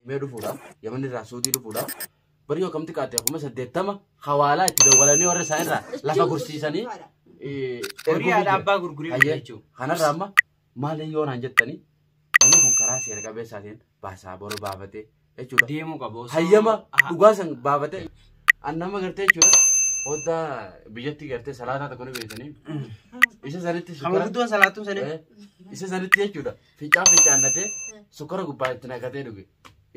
Mee dhufuudhaaf Yaman irraa Suudii dhufuudhaaf barii yoo kamti qaate 80,000 hawaalaa itti dawwalanii warra isaan irraa lafa gursiisanii Horii haadha abbaa gurguree jechuudha. Kanarraa amma maali yoo naan jettanii namni kun karaa seera qabeessaatiin baasaa boru baafatee jechuudha. Deemuu qaba. Osoo- Hayyama dhugaa san baafatee an nama gartee jechuudha. Hoddaa biyyatti gartee salaataa tokko ni beektanii. Isa sanitti Kan sukkara gurguddoon salaatuun sanii. Isa sanitti jechuudha. Fincaan fincaannatee sukkara gubbaa itti naqatee dhuge.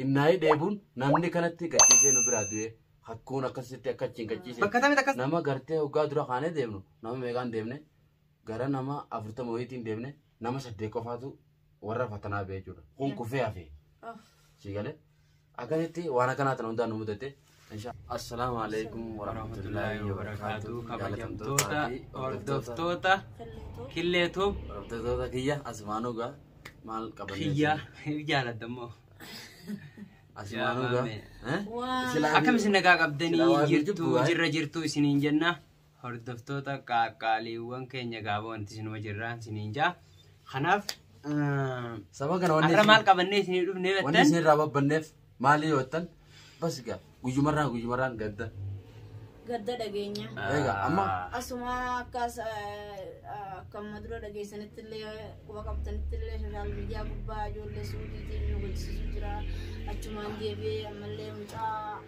Innaayii dheebuun namni kanatti gachiisee nu biraa du'e. Hakkuun akkasitti akka achiin gachiise. Bakka tamitti akkas. Nama gartee hoggaa dura kaanee deemnu nama meeqaan deemne gara nama 40 wayiitiin deemne nama 8 qofaatu warra fatanaa ba'e jechuudha. Kun kufee hafe. Si galee akkasitti waan akkanaa tana hundaan nu mudate. Assalaamu alaikum warahmatullaahi wabarakaatuh. Kabajamtoota hordoftoota Killeetuuf Hordoftoota kiyya asumaanuu gaa maal qabannee kiyya jaaladammoo. Asumaanuu gaa. Akkam isin nagaa qabdanii jirtu jirra jirtu isiniin jenna. Hordoftoota qaqqaaliiwwan keenya gaaba wanti isinuma jirra isiniin jaa. Kanaaf Saba kana wanni har'a maal qabannee isinii dhufnee wanni jettan isin irraa babbanneef maali yoo jettan bas gaa guyyumarraan guyyumarraan gadda. Gadda dhageenya. Egaa amma Asuma akkas akka amma dura dhageessanitti illee quba qabtanitti illee social media gubbaa ijoollee Suudiitiin nu gaddisiisu jira. Achumaan deebi'ee ammallee mucaa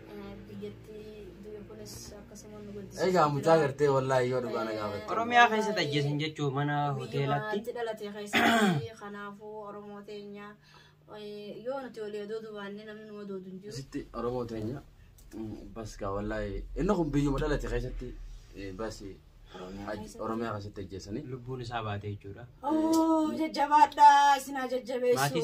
biyyatti du'e kunis akkasuma nu gaddisiisu egaa mucaa gartee wallaahi yoo dhugaa na gaafatte. Oromiyaa keessatti ajjeesan jechuun mana hoteelatti. Biyyumatti dhalate keessatti kanaafuu Oromoo teenya yoo nuti olii oduu dubaanne namni nu odoodu hin jiru. Asitti Oromoo teenya bas gaa wallaahi inni kun biyyuma dhalate keessatti bas Oromiyaa keessatti ajjeesanii. Lubbuun isaa baate jechuudha. Oh, jajjabaadha isin haa jajjabeessu. Maatii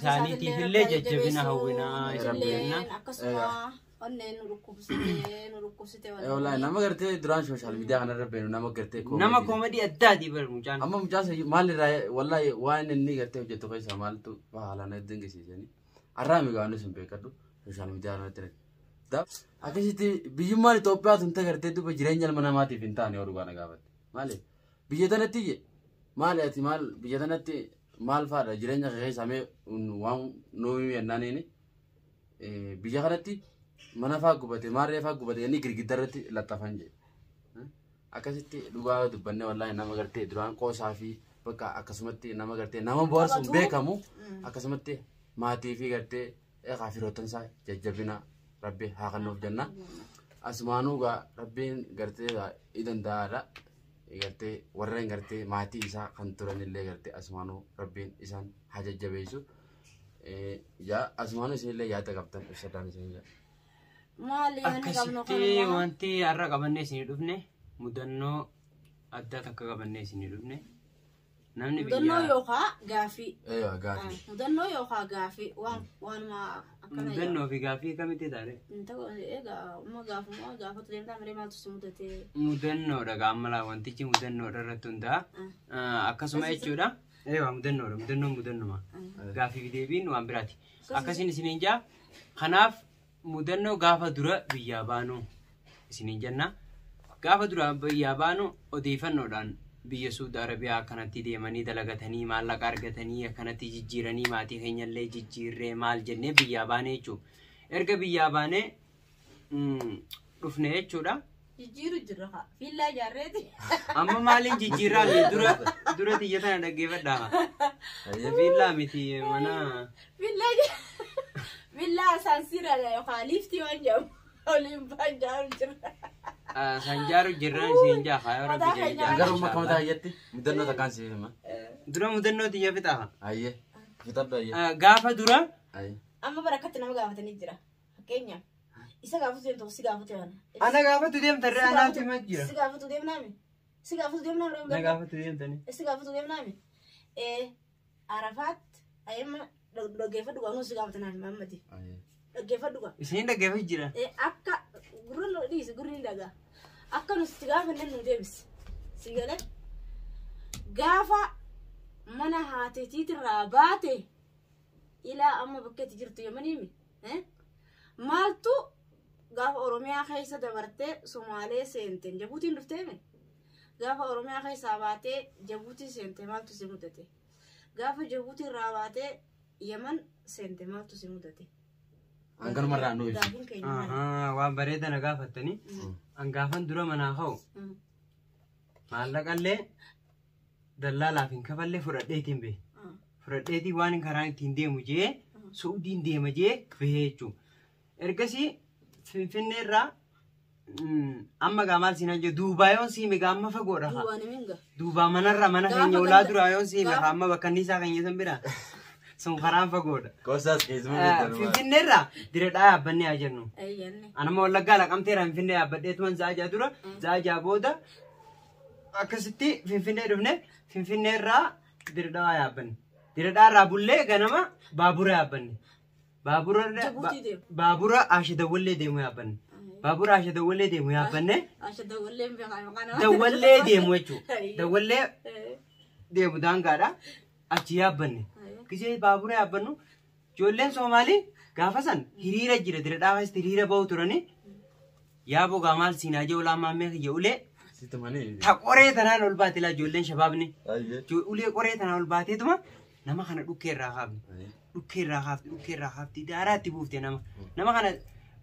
isaaniitiif illee jajjabina hawwinaa Illeen isin jenna. Akkasuma onneen nu dhukkubsite nu dhukkubsite Wallaahi nama gartee duraan social media kanarra beenu nama gartee Nama koomedii addaati bar mucaan. Amma mucaa isa maalirraa wallaahi waan inni gartee hojjetu keessaa maaltu haalaan dinqisiisanii. Arraa mi gaanni sun beekadhu social media kanatti irratti. Akkasitti biyyummaan Itoophiyaa tun gartee duuba jireenya ilma namaatiif hin taane yoo dhugaa na gaafatte. Maali biyya tanatti iyye maali ati maal biyya tanatti maal fa'aadha jireenya kee keessaa mee waan nuu yennaaniini biyya kanatti mana fa'aa gubate maarree fa'aa gubate inni girgidda irratti laxxafan jedhe. Akkasitti dhugaa dubbanne wallaahi nama gartee duraan qoosaa fi bakka akkasumatti nama gartee nama bohaarsuun beekamu akkasumatti maatii fi gartee firoottan isaa jajjabina rabbi haa kennuuf jenna. Asumaanuu gaa rabbiin gartee i danda'aadha. Gartee warreen gartee maatii isaa kan turanillee gartee asumaanuu rabbiin isaan haa jajjabeessu. Yaa asumaanuu isinillee yaada qabdan ibsadhaan isin jedha. Maali yaadni qabnu Akkasitti kanuma. wanti har'a qabannee isinii dhufne mudannoo addaa takka qabannee isinii dhufne. Namni Mudannoo biyya yookaan gaafii. Eeyyoo gaafii. Mudannoo yookaan gaafii waan waanuma akkana mudannoo fi gaafii kamitti taate? Egaa amma gaafuma gaafatu deemtaa malee maaltu si mudate? Mudannoodha gaammalaa wantichi mudannoodha irratti hundaa'a. Akkasuma jechuudha. Eewa mudannoodha mudannoon mudannuma. Gaafii fi deebiin waan biraati. Akkasiin isiniin jaa. Kanaaf mudannoo gaafa dura biyyaa baanu isiniin jenna. Gaafa dura biyyaa baanu odeeffannoodhaan biyya Suudi Arabiyaa akkanatti deemanii dalagatanii maallaqa argatanii akkanatti jijjiiranii maatii keenyallee jijjiirree maal jennee biyyaa baane jechuudha. Erga biyyaa baanee dhufne jechuudha. Jijjiiru jirra haa. Fiillaa ijaarreeti. Amma maaliin jijjiirraa mi dura dura xiyya tana dhaggeeffadhaa. Viillaa miti mana Villaa villaa asaansiiraadha yookaan liiftii waan jedhamu oliin baan jaaru jirra. Sanjaaru jirraan isiin jaa yoo rabbi Mataa jedhe keenya jaa. Garuu akka mataa ayyetti mudannoo takkaan siif hima. Dura mudannoo xiyya fixaa. Ayyee fixadhu ayyee. Gaafa dura Ayyee. Amma barakatti nama gaafatanii jira. Fakkeenyaaf isa gaafatu deemtu si gaafatu yaana. ana gaafatu deemtarree anaatu hima jira. Si gaafatu deemnaami. Si gaafatu deemnaami. Na gaafatu deemtanii. Si gaafatu deemnaami. Arafaat ayyama dhaggeeffadhu gaa nuus si gaafatanaami Mahammadi. Ayyee. Dhaggeeffadhu gaa. Isiin dhaggeeffatu jira. Akka gurri nu dhiisi gurri ni dhagaa. Akka nu si gaafanne nu deebisi. Si galee gaafa mana haateetiitirraa baate ilaa amma bakka itti jirtu yamaniimi. Maaltu gaafa Oromiyaa keessa dabartee Somaalee seente Jabuutiin dhufteemi. Gaafa Oromiyaa keessaa baatee Jabuutii seente maaltu si mudate? Gaafa Jabuutii irraa baatee Yaman seente maaltu si mudate? Hanganumarraa nu ibsi. Gaafiin keenya maali? Ahaa, waan bareeda na gaafattanii. Hangaafan dura manaa ka'u maallaqallee dallaalaaf hin kafallee fudhadheetiin bahe. Fudhadheetii waan karaan ittiin deemu jee Suudiin deema jee bahee jechuudha. Ergasii Finfinnee irraa amma gaa maal siinaan jedhu duubaa yoon siime gaa amma fagoodha. Duubaan himinga. Duubaa manarra mana Gaafa keenya olaa ganda- duraa yoon siime gaafa- amma bakka inni isaa keenya san bira sun karaan fagoodha. Qosaas keessuma beektan. Finfinnee irraa diredhaa yaabbannee haa jennu. Ayyanne. Anama wallaggaa laqamteera Finfinnee yaabbadheetuman zaajaa dura zaajaa booda akkasitti Finfinnee dhufne Finfinnee irraa diredhaa yaabbanne. Diredhaa irraa bullee ganama baabura yaabbanne. Baabura Jabuutii deemu. baabura Ashe Dawwallee deemu yaabbanne. Baabura Ashe Dawwallee deemu yaabbanne. Asha dawwallee hin beekaa maqaa namaa. Dawwallee deemu jechuudha. Dawwallee deemu daangaadha. Achi yaabbanne. Gisee baabura yaabbannu ijoolleen Soomaalii gaafa san hiriira jira diredhaa keessatti hiriira bahu turani. Yaaboo gaa maal siinaa jee ulaa maammee kiyya ulee Sitti manii. ta qoree tanaan ol baate laa ijoolleen shabaabni. Ayyee. Ulee qoree tanaan ol baateetuma nama kana dhukkee irraa kaafne. Dhukkee irraa kaafte dhukkee irraa kaafte daaraa itti buufte nama. Nama kana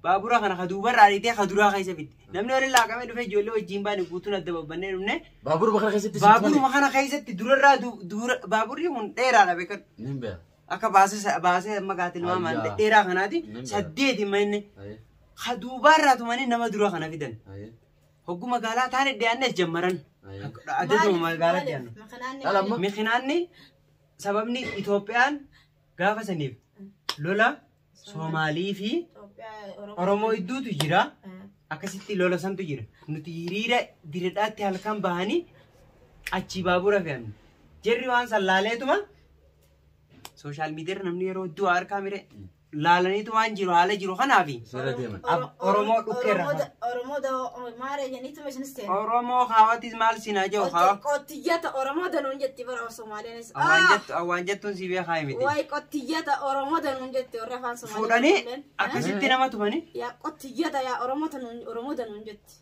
baabura kana ka duubarraa ariitee ka duraa keessa fidde. Namni waliin laaqamee dhufee ijoollee wajjin baane guutuun adda babbannee dhufne. Baabura kana keessatti sitti manii. Baaburuma kana keessatti durarraa dura baaburri kun dheeraadha beekadhu. Nin beeka. Akka baasee baasee amma gaatilmaamaan Ayyaa. dheeraa kanaati Nin beeka. saddeeti manni Ayyee. ka duubaarraa tumanii nama dura kana fidan. Ayyee. Hoggu magaalaa taane dhiyaannes jammaran. Ayyee. Adaduma magaalaa dhiyaannu. Maqaan Dhala amma. Miqinaanni sababni Itoophiyaan gaafa saniif lola Soomaalii fi Oromoo hedduutu jira. Akkasitti lola santu jira. Nuti hiriira diredhaatti halkan bahanii achi baabura fe'anne. Jarri waan san laaleetuma sooshaal miidiyaa namni yeroo hedduu harkaa mire laalaniitu waan jiru haala jiru kanaafi Seera deeman. Oromoo dhukkeerra. Oromoo maaree jennituma isinis seena. Oromoo kaawwatis maal sinaa jiru kaawa. Qottiyyata Oromoo danuun jetti bara Soomaaleenis. Awwaan jettuun si beekaa miti. Wayi qottiyyata Oromoo danuun jetti warri afaan Somaalee. Fuudhanii akkasitti nama tumanii Yaa qottiyyata yaa Oromoo danuun Oromoo danuun jetti.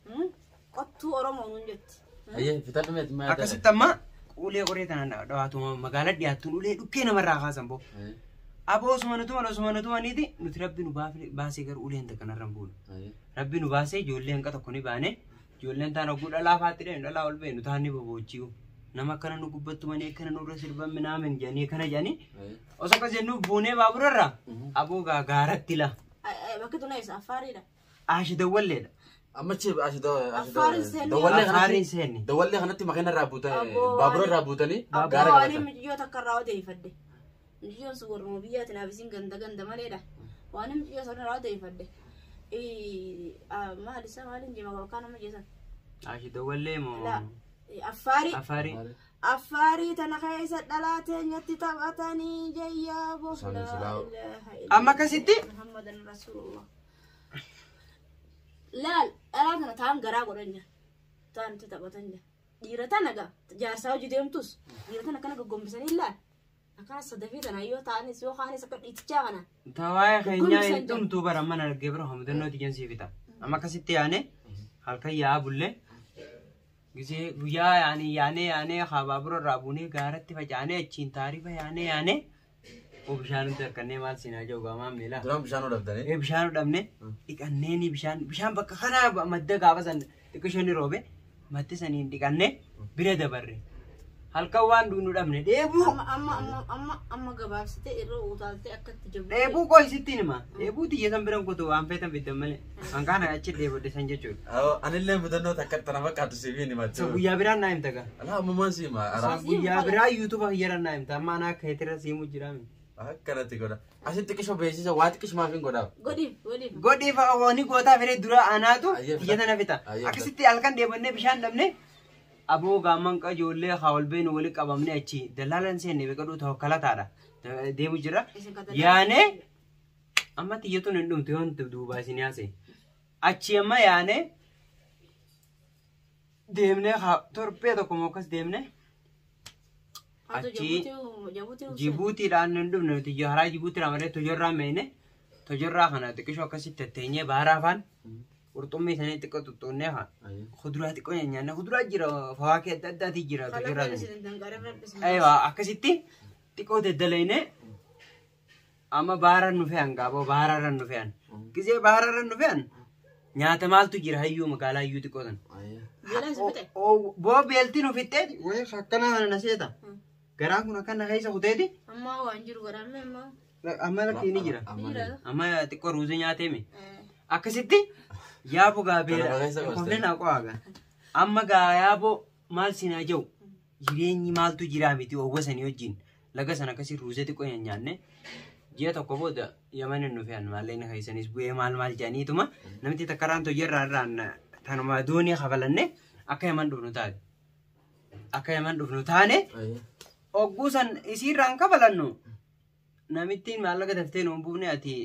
Qottuu Oromoo nuun jetti. Ayyee fitadhu meeti maa akkasitti amma ulee qoree tanaan dhawaatuma magaalaa dhiyaattuun ulee dhukkee namarraa kaasan boo. Aboo osuma nutuman osuma nutumaniiti nuti rabbi nu baasee garuu uleen takka narra hin buune. Rabbi nu baasee ijoollee hanqa tokko ni baane ijoolleen taan hogguu dhalaa faatti dheen dhalaa ol ba'e nu taan ni boboojji'u. Nama akkana nu gubbattumanii akkana nurra sirban minaamin jedhanii akkana jedhanii osoo akkas jennu buunee baaburarraa aboo gaaratti la. Bakki tun eessa Affaariidha. Ashi dawwalleedha. Amma chi ashi Affaariin seenne. dawwallee Affaariin kanatti seenne. dawwallee kanatti makiina irraa buutanii Aboo baabura irraa buutanii Abbaa gaara waan qabatan. mijiyyoo takka irraa odeeffadhe. Mijiyyoon sun warruma biyyaatiin abisiin ganda ganda maleedha. Waan mijiyyoo sun irraa odeeffadhe. Maal isa maaliin jima yookaan nama jeesan. Ashi dawwallee moo La Affaarii. Affaariin. Affaarii tana keessa dhalaa teenyatti taphatanii jayyaa Isaan silaa- Amma akkasitti Muhammadan Rasuulullah. Laal dhalaa tana taan garaa godhan jira. Taan itti taphatan jira. Dhiira tana gaa jaarsaa hojii deemtus dhiira tana akkana gaggombisanii laal. Akkana sadafii tana yoo ta'anis yoo kaanis akka dhiitichaa kana. Tawaayee keenyaa Gumbisan hin dhumtuu bara mana argee bira homdannoo tiyyan siif ta'a. Amma akkasitti yaane halkan yaa'aa bullee gisee guyyaa yaanii yaanee yaanee haa baabura irraa buunee gaaratti facaanee achiin taarifa yaanee yaanee oo bishaan nuti harkannee maal siinaa jiru gaamaan miilaa. Duraan bishaan dhabdanii. Ee bishaan dhabne dhiqannee ni bishaan bishaan bakka kanaa madda gaafa san xiqqisho ni roobe madda saniin dhiqannee bira dabarre. Halkan waan dhugnu dhabne dheebuu Amma amma amma amma amma gabaabsitee irra utaaltee akka itti jabu. Dheebuu koo isittiin hima. Dheebuu tiyya san biran kutu waan feetan fiddan malee. Kan kana achi dheebodde san jechuudha. Anillee mudannoo takka tana fakkaatu siif hin So himatu. guyyaa biraan naa himta gaa. Alaa ammumaan si hima. So guyyaa biraa yuutuuba kiyyarran naa himta. Amma ana akka heetira siimu jira mi. Akkanatti godha. Asitti xiqqisho beeksisa waa xiqqisho maaf hin godhaaf. Godhiif godhiif. Godhiif ni gootaa fedhee dura anaatu Ayyee tiyya tana fita. Ayyee Akkasitti halkan dheebonnee bishaan dhabne aboo gaamman qajoollee haa ol beenu walitti qabamne achi dallaalan seenne beekadhu tawakkalataadha. Deemu jira. Isin ka dallaalaa Yaanee amma tiyyatuun hin dhumtu yoon duubaa isin yaase. Achi amma yaanee deemnee haa torbee tokko moo akkas deemnee Haa achi Jabuutii. Jibuutiidhaan hin dhumne nuti haraa Jibuutiidhaan malee tojorraa meene tojorraa kana xiqqishoo akkasitti tatteenyee baaraa afaan qurxummii sanii xiqqoo xuxxunnee haa kuduraa xiqqoo nyaanne kuduraa jira fawaakee adda addaati jira tojorraa sanii. Aywa akkasitti xiqqoo daddalaynee Amma baaraan nu fe'an gaaboo baararran nu fe'an. Gisee baararran nu fe'an nyaata maaltu jira hayyuu magaalaa hayyuu xiqqoo sana. Beelaan si fixe. Boo beeltiin ofitteeti wayi akkana kana na seeta. Garaan kun akkana keessa kuteeti. Ammaa waan jiru garaan mee ammaa. Amma lakki ni jira. Ni jira. Amma xiqqoo ruuzii nyaateemi. Akkasitti yaaboo gaa beela. Kana keessa qoste. Kofleen haa qo'aa Amma gaa yaaboo maal sinaa jiru jireenyi maaltu jiraa miti oowwa sanii wajjin laga sana akkasii ruuzii xiqqoo nyaanne ji'a tokko booda Yaman hin dhufeen maalleen keessanis bu'ee maal maal jedhaniituma namti takkaraan toyyarraa irraan tanuma doonii kafalanne akka Yaman dhufnu taate. Akka Yaman dhufnu taane ogguu san isiirraan kafalannu namittiin maallaqa daftee nuun buufne ati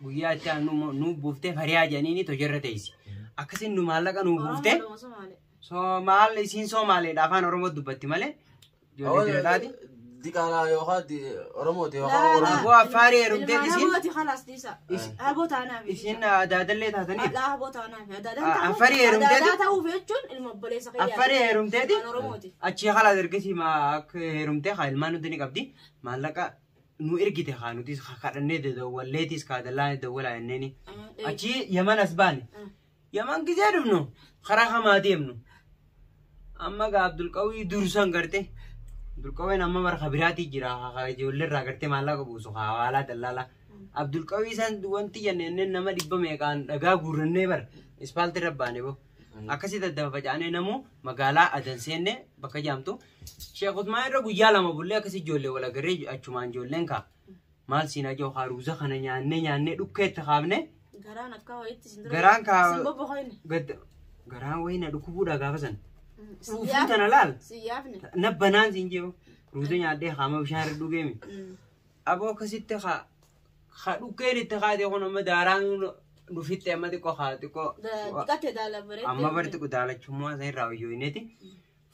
guyyaa itti aanu nu buuftee fariyaa jedhaniini toyyarra teessi. Akkasiin nu maallaqa nu buuftee Oromoo Somaalee. Soomaal isiin Somaaleedha afaan Oromoo dubbatti malee. Ijoollee Diradaati. Diqaalaa yookaan Oromooti yookaan Oromoo. Aboo Affaarii heerumteet Ilmaan isiin abooti khalaas dhiisa. Aboo taanaaf. isiin daadallee taataniif. Laa aboo taanaaf. Affarii heerumteeti? Adaadaa ta'uuf jechuun ilma obboleessa kiyyaati. Affarii heerumteeti? Afaan Oromooti. Achii kalaas ergasii akka heerumtee haa ilmaan nuti ni qabdi. Maallaqa nu ergite haa nutis kadhannee dawwalleetis kaa dallaan dawwalaa jenneeni. Achii Yaman as baane. Yaman gisee dhufnu karaa hamaa deemnu. Amma gaa Abdulqawii dursan garte. Abdulqawiin amma bara biraatii jira ijoollee irraa gartee maallaqa buusu hawaalaa dallaalaa. Abdulqawii san wanti jenneen nama dhibba meeqaan dhagaa guurrannee bara ispaaltii irra baane boo. Akkasii daddafa facaanee namuu magaalaa Adan seenne bakka jaamtu. Sheekh Usmaan irra guyyaa lama bullee akkasii ijoollee wal agarree achumaan ijoolleen kaa. Maal siinaa jiru haruuza kana nyaannee nyaannee dhukkeetti kaafne. Garaan akka wayiitti sin dura. Garaan kaa Sin bobboqoyne. Garaan wayii na dhukkubuudha gaafa san. Dhuufuu tana laal. Si yaafne. Nabbanaan siin jiru. Ruuza nyaadhee haama bishaan irra dhugeemi. Aboo akkasitti haa haa dhukkeen itti haatee kun amma daaraan dhufitti amma xiqqoo haa xiqqoo. Dhiqattee daala bareeddee. Amma bari xiqqoo daalachummaa isa irraa hoyyooyineeti.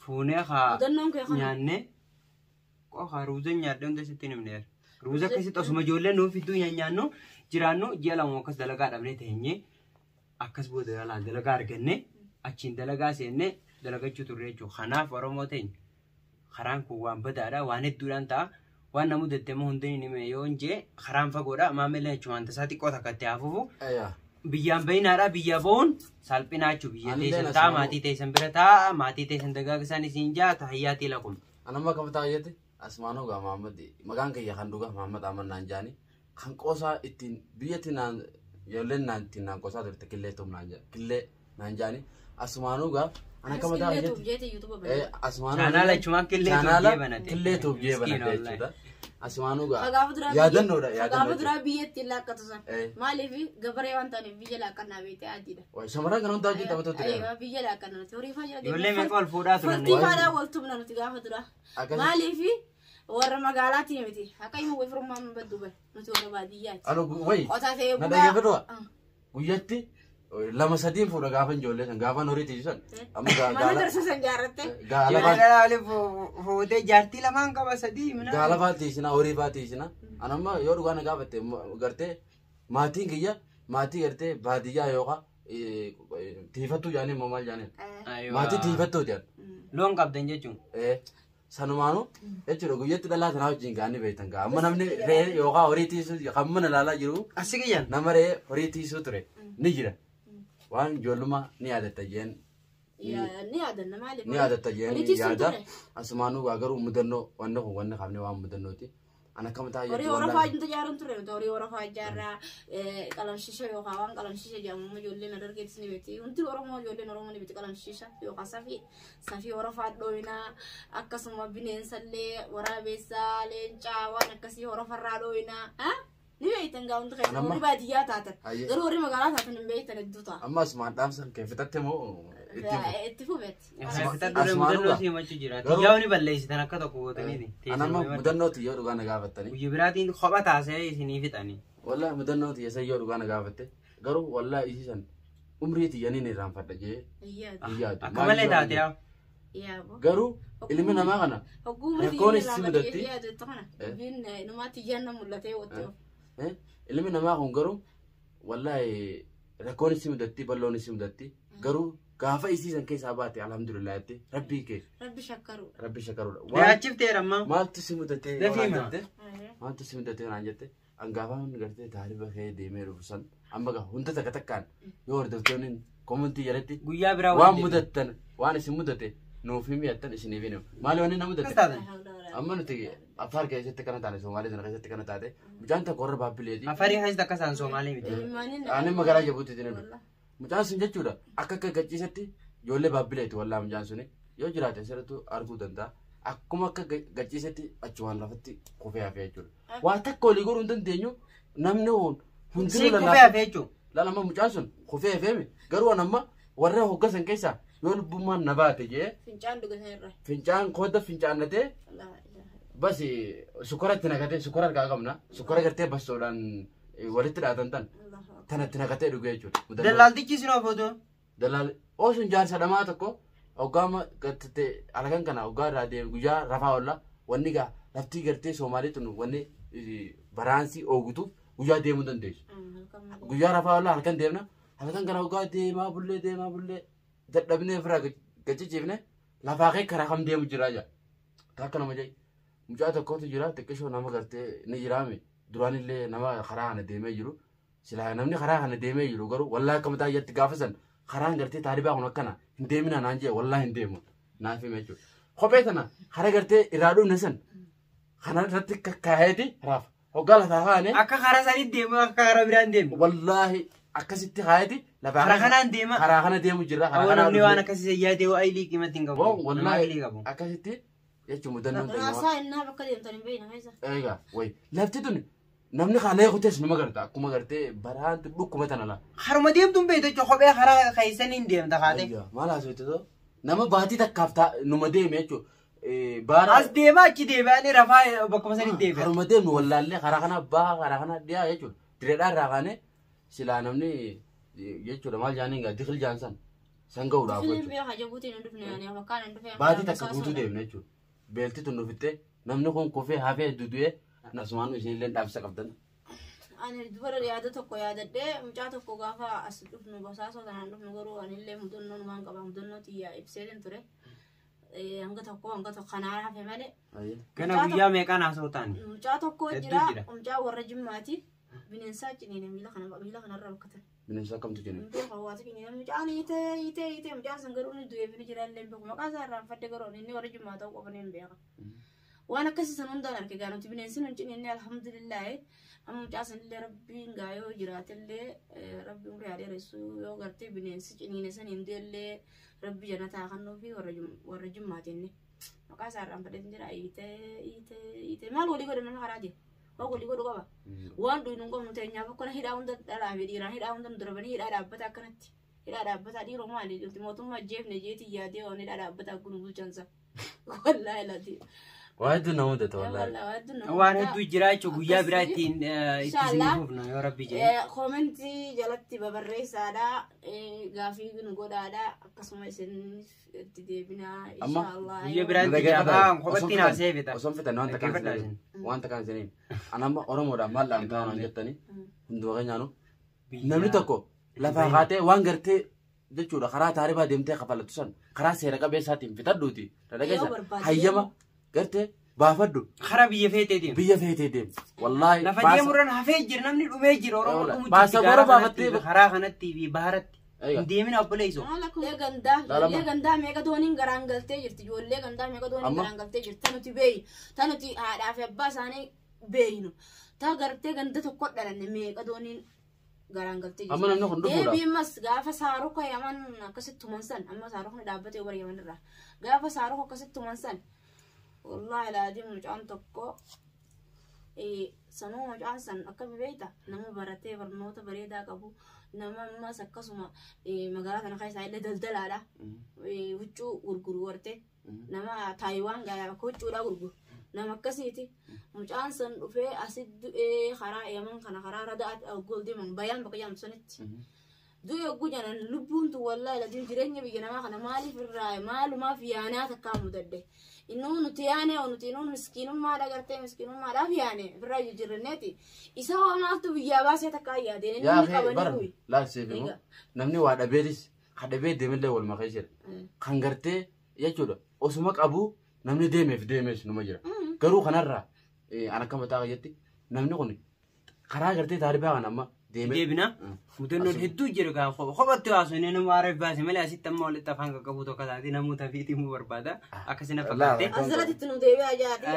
Fuunee haa Mudannoon kee kana. nyaannee qofa ruuza nyaadhee hunda sitti hin himneera. Ruuza akkasitti osuma ijoolleen nuuf fidduu nyaannu jiraannu ji'a lama akkas dalagaa dhabnee teenyee akkas booda yaalaan dalagaa arganne achiin dalagaa seennee dalagachuu turre jechuudha. Kanaaf Oromoo teenya karaan kun waan badaadha waan hedduudhaan ta'a. Waan namu deddeema hundi hin hime yoo hin jee karaan fagoodha maamillee jechuun tasaa xiqqoo takka itti hafuufu biyyaan bahinaadha biyya bahuun salphinaa jechuudha. Biyya Anillee teessan na ta'a sammuu. maatii teessan bira ta'a maatii teessan dagaagsan isiin jaa tahiyyaatii lakum. Anamma akkam taa'eetti asmaanuu gaa Mahammad maqaan kiyya kan dhugaa Mahammad Ahmad naan jaani kan qoosaa ittiin biyyatti naan ijoolleen naan ittiin naan qoosaa turte killee tum naan jaa killee naan jaani asmaanuu gaa ana akkam Killee taa'eetti tuuf jeeti yuutuuba banate. asmaanuu Chaanaala jechuun killee tuuf chaanaala jee banate. killee tuuf jee Miskiina banate wallahi. jechuudha asmaanuu gaa Gaafa duraa yaadannoodha Gaafa yaadannoodha duraa biyyatti laakkatu san. Eh. Maaliif gabaree waan ta'aniif biyya laakkannaa beekte adiidha. Shamarran kan hundaa hojii taphatoo ture Aywa biyya laakkannaa nuti horii faa jira. Ijoollee meeqa ol fuudhaa turan? Faltii faadhaa wal tumna nuti gaafa duraa. Akkasi- Maaliif warra magaalaatii miti. Akka himu wayii firummaan baddu bare nuti warra baadiyyaati. Alo wayi Qotaa ta'ee na bulaa. dhaggeeffadhu guyyatti lama sadiin fuudha gaafa ijoollee san gaafa horii tiisan amma Mana gaala darsiisan jaarratte. gaala Ijoollee dhalaa waliin fuutee jaartii lamaan qaba sadii mina. gaala faa tiisina horii faa tiisina anamma yoo dhugaa na gaafatte gartee maatiin kiyya maatii gartee baadiyyaa yookaan tiifattuu jaanii immoo maal jaaniin maatii tiifattuu jedhan Loon qabdan jechuun. Sanumaanuu jechuudha guyyatti dhalaa tanaa wajjin gaanii beektan gaa amma namni re'ee yookaan horii tiisuu kan mana ilaalaa jiru Asii kiyyan. nama re'ee horii tiisuu ture ni jira waan ijoollummaa ni yaadatta jeen Ni yaadanna maaliif? ni yaadatta jeen Horii tiisuun yaada ture. asumaanuu gaa garuu mudannoo wanni kun wanni qabne waan mudannooti ana akkam taa'ee Horii jettu warra wallaahi. faa ijaaruun ture nuti horii warra faa ijaarraa qalamshiisha yookaan waan qalamshiisha jedhamu ijoolleen dargeettis ni beekti. Hundi Oromoo ijoolleen Oromoo ni beekti qalamshiisha yookaan safii safii warra faa dhooyinaa akkasuma bineensallee waraabessaa leencaa waan akkasii warra farraa dhooyinaa. Ni beektan gaa hundi keessan Anamma- warri baadiyyaa taatan Ayyee. garuu warri magaalaa taatan hin beektan hedduu ta'a. Amma asumaan dhaamsan kee fixatte moo itti fufu? Itti fufetti. Fixadhu Asumaanuu mudannoo gaa. si himachuu jira. Garuu- Xiyyaa'u ni balleessitan akka tokko gootaniiti. Anamma mudannooti yoo dhugaa na gaafattani. Guyya biraatiin kopha taasee isinii fixanii. Wallahi mudannooti yasa yoo dhugaa na gaafatte garuu wallahi isiisan umrii tiyyaniin irraanfadha jee Yaadu. hin yaadu. Akka malee taate yaa. Yaabo. Garuu ilmi namaa kana Hogguu Rakkoon issi mudatti. Yaadu kana. Dubbiin numaatti iyyanna mul'atee wattee. Ilmi namaa kun garuu wallahi rakkoon issi mudatti balloon issi mudatti garuu gaafa isiisan keessaa baate alhamdulillah jette rabbii kee Rabbi shakkaru. rabbi shakaruudha. Yaachifteera ammaa. Maaltu si mudatee Dafii naan maa? jette maaltu si mudatee naan jette Angaafaan gartee taarifa kee deemee dhufu san amma gaa hunda takka takkaan yoo hordoftoonni komantii jalatti Guyyaa biraa waan waliin mudattan waan isin mudate nuuf himi jettan isiniif hin himu. Maali wanni na Akkas mudate? taatan. Amma nuti Affaar keessatti kana taane, Somaalee sana keessatti kana taate, mucaan tokko warra Baabbileeti. Afarii keessatti akka isaan Somaalee miti. Ani magaalaa Jabuutiitti ni dhufe. Mucaan sun jechuudha akka akka gachiisatti ijoollee Baabbileeti wallaa mucaan suni yoo jiraate asirrattu arguu danda'a. Akkuma akka gachiisatti achumaan lafatti kufee hafee jechuudha. Waa takka olii godhuu hin dandeenyu namni hundinuu Si kufee lallaafee. hafee jechuun. Laala amma mucaan sun kufee hafeemi garuu an amma warra hoggasan keessaa yoo lubbummaan na baate jee Fincaan dhugan irra. Fincaan kooda fincaannatee bas sukkaratti naqatee sukkara harkaa qabna sukkara gartee bastoodhaan walitti dhaatan tan tanatti naqatee dhugee jechuudha. Dallaaltichi isin ofootoo. Dalaal oosuun jaarsa dhamaa tokko hoggaama gartee halkan kana hoggaa irraa deemu guyyaa rafaa oolla wanni gaa laftii gartee Soomaalii tun wanni baraansii oogutuuf guyyaa deemuu dandeessu. Guyyaa rafaa oolla halkan deemna halkan kana hoggaa deemaa bullee deemaa bullee dadhabnee ofirraa gachichiifne lafaa kee karaa kam deemu jiraa jaa. Takka nama jai mucaa tokkotu jira xiqqishoo nama gartee ni jiraame duraanillee nama karaa kana deemee jiru silaa namni karaa kana deemee jiru garuu wallaa akka mataa iyyatti gaafa san karaan gartee taaribaa kun akkana hin deemina naan jee wallaa hin deemu naaf hime jechuudha. Kophee tana hara gartee irraa dhumne san kana irratti kakkaayeeti raaf hoggaa lafaa kaane Akka karaa sanitti deemu akka karaa biraan deemu. Wallaahi akkasitti kaayeeti lafaa Karaa kanaan deema. Karaa kana deemu jira karaa Awwa kanaa namni waan dhufne. akkasii yaadee waa ilii qimatti hin qabu. Woo, Nama wallaahi ilii qabu. Akkasitti jechuun mudannoon ta'e Raasaa innaa bakka deemtan hin beekna keessa. Egaa wayi lafti tun namni kaalee kutees numa garta akkuma gartee baraan dhukkuma tana la. Haruma deemtuun beektu jechuun kophee karaa keessanii hin deemta kaatee. Ayyaa, maal haasofte too? Nama baatii takkaaf numa deeme jechuudha. Baara As deemaa achi deebi'anii rafaa bakkuma sanitti deebi'a. Haruma deemnu wallaallee karaa kana baa karaa kana dhiyaa jechuudha. Direedhaa irraa kaanee silaa namni jechuudha maal jaaniin gaa dikil jaan san san ga'uudhaaf Filiin jechuudha. biyya Jabuutiin hin dhufne ani bakkaan hin dhufe. Baatii takka guutuu deemne jechuudha. Beelti tun nufittee namni kun kufee hafee dudu'ee asumaan isinillee dhaabsa qabdan. Ani dubara yaada tokko yaadadhee mucaa tokko gaafa as dhufnu basaasoo tanaan dhufnu garuu anillee mudannoon waan qaba mudannoo xiyyaa ibseetin ture. Hanga tokko hanga tokko kanaa hafe malee. Gana guyyaa meeqaan haasa'u taane? Mucaa tokko Hedduu jira jira. Mucaa warra Jimmaati. Bineensaa ciniine miila kana miila kanarra bakkatan. Bineensa akkamtu jennu? Hin beeku hawaasa keenya mucaan hiitee hiitee hiitee mucaan sun garuu inni du'eef ni jira illee hin beeku maqaa isaa irraanfadhe garuu inni warra Jimmaa ta'uu qofa ni hin beeka. Waan akkasii san hundaan arge gaa nuti bineensi nun ciniinne alhamdulillaahi amma mucaa sanillee rabbiin gaa yoo jiraatellee rabbi umrii haa dheeressu yoo gartee bineensi ciniine san hin du'ellee rabbi janataa kennuu fi warra Jimmaati inni. Maqaa isaa irraanfadhee jira hiitee hiitee hiitee maal walii godhe namni karaa deema. Waan walii godhu qaba. Waan dhuynu hin qabnu teenyaaf akkana hidhaa hunda dhalaa fi dhiiraan hidhaa hunda nu darbanii hidhaa dhaabbata akkanatti. Hidhaa dhaabbata dhiiroo maali? Nuti mootummaa jeefne jeetii yaadee waan hidhaa dhaabbata kun bulchansa. Wallaahi lati. Waa hedduu nama mudata wallaahi. Waan hedduu jira jechuun guyyaa biraa ittiin itti Inshallah. isinii fufna yoo rabbi jedhe. Koomentii jalatti babarreessaadha. Gaafii nu godhaadha. Akkasuma isin itti deebinaa. Amma Inshallah. Guyyaa biraa itti jabaa kophatti naa seefita. Osoo hin fitan wanta kaan Dhaggeeffadhaa isiniin isin. wanta kaan isiniin ani amma Oromoodhaan maal dhaamtaa naan jettanii hunduma keenyaanu Biyya- namni tokko lafaa kaatee waan gartee jechuudha karaa taaribaa deemtee kafalatu san karaa seera qabeessaatiin fitadhuuti dhadhageessa Yoo barbaadde hayyama gartee baafadhu Karaa biyya feetee deemu. biyya feetee deemu wallaahi Lafa baasa- deemurraan hafee jira namni dhumee jira Oromoo Wallaahi. dhumu Baasa jirti bora gaara kanatti baafattee- fi karaa kanatti fi baharatti. Egaa. Hin deemin obboleessoo. Ijoollee gandaa Laalama. ijoollee gandaa meeqa dooniin garaan galtee jirti ijoollee gandaa meeqa dooniin Amma? garaan galtee jirti ta nuti beeynu ta nuti haadhaa fi abbaa isaanii beeynu ta gartee ganda tokko dhalanne meeqa dooniin garaan galtee Amma namni kun dhufuudha. Deebii ammas gaafa saaruka yaman akkasitti tuman san amma saarukni dhaabbatee bara yaman irraa gaafa saaruka akkasitti tuman san wallaahi laadiin mucaan tokko sanuu mucaan san akkami beekta nama baratee barnoota bareedaa qabu nama ammas akkasuma magaalaa kana keessaa illee daldalaadha huccuu gurguru warte nama Taayiwaan garaa bakka huccuudhaa gurguru nama akkasiiti mucaan san dhufee asit du'ee karaa yaman kana karaa radaa gool deeman bayaan bakka jedhamtu sanitti du'e hogguu jedhan lubbuun tun wallaahi ladiin jireenya biyya namaa kana maaliif irraa maalumaaf yaanaa takkaa mudadde innuu nuti yaane nuti innuu miskiinummaadha gartee miskiinummaadhaaf yaane ofirraa jijjiirranneeti isa hoo maaltu biyyaa baasee takkaa yaadeen inni Yaa inni kee qabanii bara bu'i. laal siif himu Egaa. namni waa dhabeetis ka dhabee deemillee wal makee jira kan gartee jechuudha osuma qabu namni deemeef deemees numa jira garuu kanarraa an akka mataa kiyyaatti namni kun Karaa gartee taaribaa kana amma deemee. Deebina. Mudannoon hedduu jira gaa kophatti baasu inni nama aaraf baase malee asitti amma walitti afaan qaqqabu tokko taate namoota fiitii mu barbaada. Akkasina fakkaate. Asirratti itti nu deebi'aa jaadhi.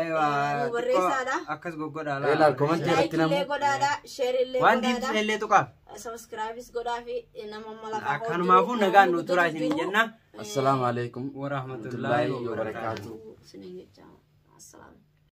Nu barreessaadha. Akkas goggodhaa. Ilaal komantii irratti Laayikillee namu. godhaadha. Sheerillee Waan godhaadha. diimsine illee tuqaaf. Sabiskiraayibis godhaa fi nama malafaa Kanumaafuu nagaan nu turaa isiniin jenna. Assalaamu alaikum Warahmatullaahi wabarakaatuh. Isiniin jecha. Assalamu.